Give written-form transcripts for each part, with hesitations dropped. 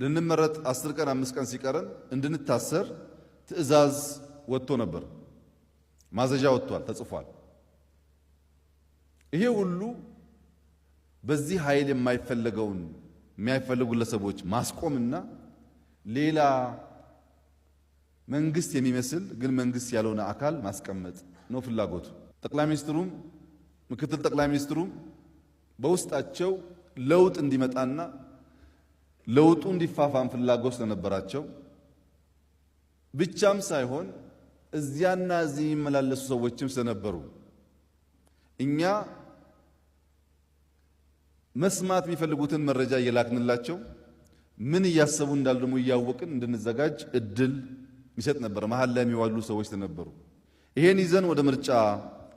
ልንመረጥ 10 ቀን 5 ቀን ሲቀረን እንድንታሰር ትዕዛዝ ወጥቶ ነበር። ማዘዣ ወጥቷል፣ ተጽፏል። ይሄ ሁሉ በዚህ ኃይል የማይፈለገውን የሚያይፈልጉ ግለሰቦች ማስቆምና ሌላ መንግስት የሚመስል ግን መንግስት ያልሆነ አካል ማስቀመጥ ነው ፍላጎቱ። ጠቅላይ ሚኒስትሩም ምክትል ጠቅላይ ሚኒስትሩም በውስጣቸው ለውጥ እንዲመጣና ለውጡ እንዲፋፋም ፍላጎት ስለነበራቸው ብቻም ሳይሆን እዚያና እዚህ የሚመላለሱ ሰዎችም ስለነበሩ እኛ መስማት የሚፈልጉትን መረጃ እየላክንላቸው ምን እያሰቡ እንዳሉ ደግሞ እያወቅን እንድንዘጋጅ እድል ይሰጥ ነበር። መሀል ላይ የሚዋሉ ሰዎች ስለነበሩ ይሄን ይዘን ወደ ምርጫ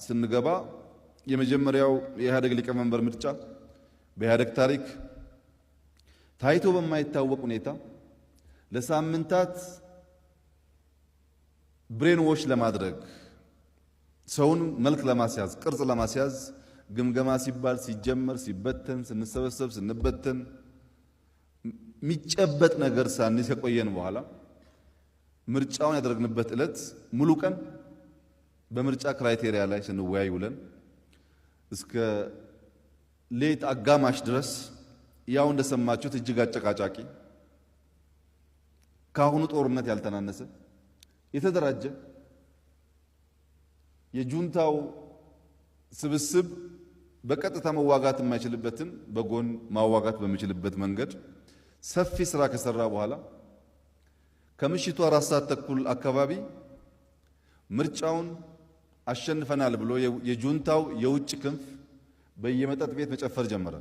ስንገባ የመጀመሪያው የኢህአዴግ ሊቀመንበር ምርጫ በኢህአዴግ ታሪክ ታይቶ በማይታወቅ ሁኔታ ለሳምንታት brainwash ለማድረግ፣ ሰውን መልክ ለማስያዝ፣ ቅርጽ ለማስያዝ ግምገማ ሲባል ሲጀመር ሲበተን፣ ስንሰበሰብ ስንበተን፣ የሚጨበጥ ነገር ሳንይዝ ከቆየን በኋላ ምርጫውን ያደረግንበት ዕለት ሙሉ ቀን በምርጫ criteria ላይ ስንወያይ ውለን እስከ ሌት አጋማሽ ድረስ፣ ያው እንደሰማችሁት እጅግ አጨቃጫቂ፣ ከአሁኑ ጦርነት ያልተናነሰ፣ የተደራጀ የጁንታው ስብስብ በቀጥታ መዋጋት የማይችልበትን በጎን ማዋጋት በሚችልበት መንገድ ሰፊ ስራ ከሰራ በኋላ ከምሽቱ 4:30 አካባቢ ምርጫውን አሸንፈናል ብሎ የጁንታው የውጭ ክንፍ በየመጠጥ ቤት መጨፈር ጀመረ።